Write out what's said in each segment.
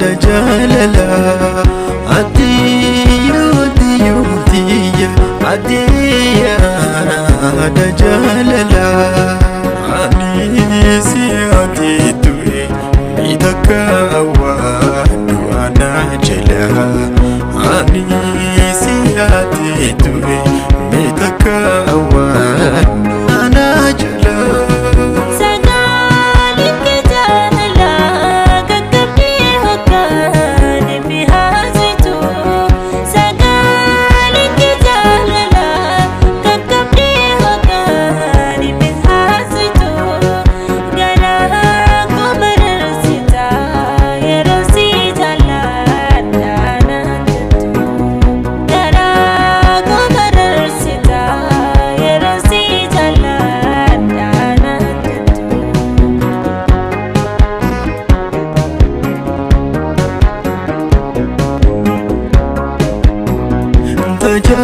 Yaada jaalala ati ati tiya ati yaada jaalala ani si ati tuwe midaka awwaadu ana jala ani si ati tuwe midaka awwaadu ana jala.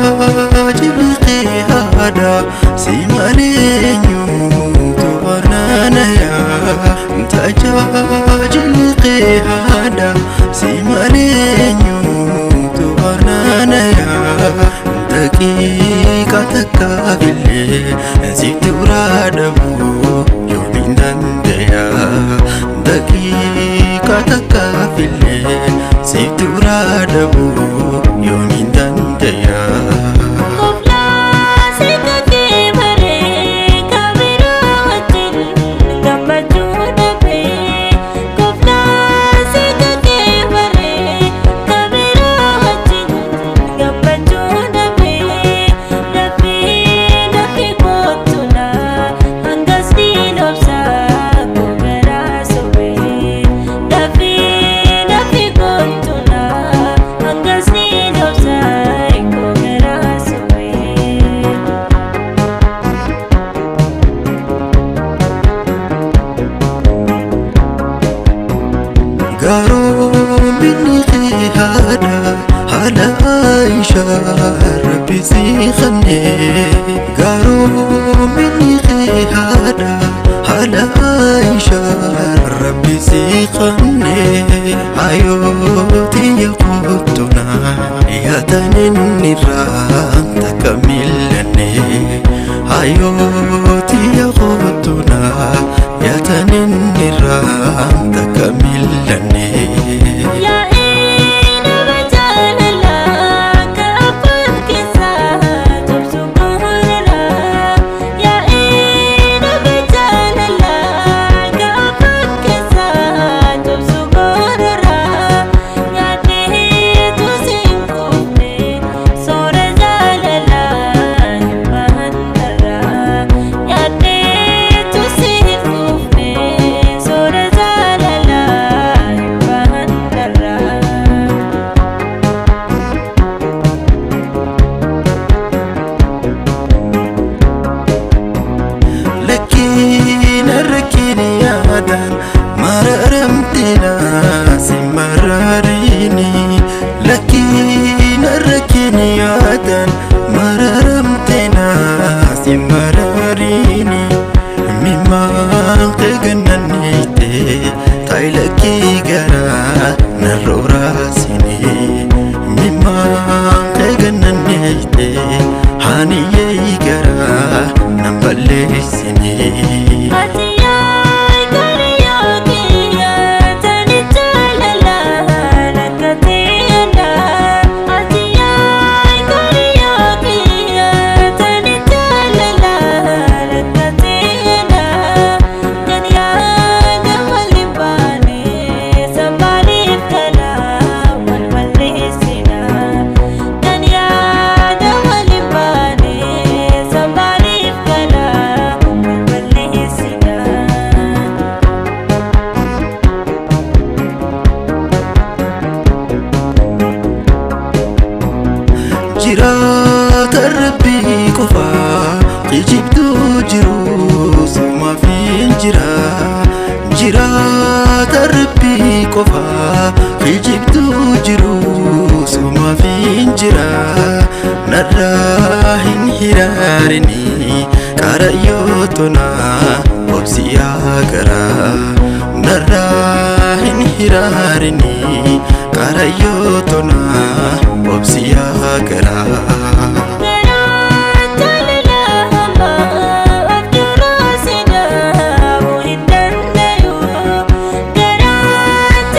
Tajaajilli haadha si malee eenyutu anaanaya. Tajaajilli haadha si malee eenyutu anaanaya. Daqiiqa takkaaf illee sitti uraa dhabuu yoom hin danda'a. Daqiiqa takkaaf illee sitti uraa dhabuu yoom hin danda'a. Garoominni haadha haala Aishaa Rabbi si kenne. Garoominni haadha haala Aishaa Rabbi si kenne. Ayooti yaquuttuna yaatanin irraa takka millanne. Ayooti yaquuttuna yaatanin irraa takka millanne. Mararamtina si mararini lakin rakin yaadan mararamtina si mararini mimmaan qegannanite taylaki gara narroorasini mimmaan qegannanite haniyey gara nan balleessini. Jiraata Rabbii qofa kijibduu jiru sumaaf hin jira. Jiraata Rabbii qofa kijibduu jiru sumaaf hin jira. Narraa hin hiraarini qarayyoo tona obsiyaa garaa.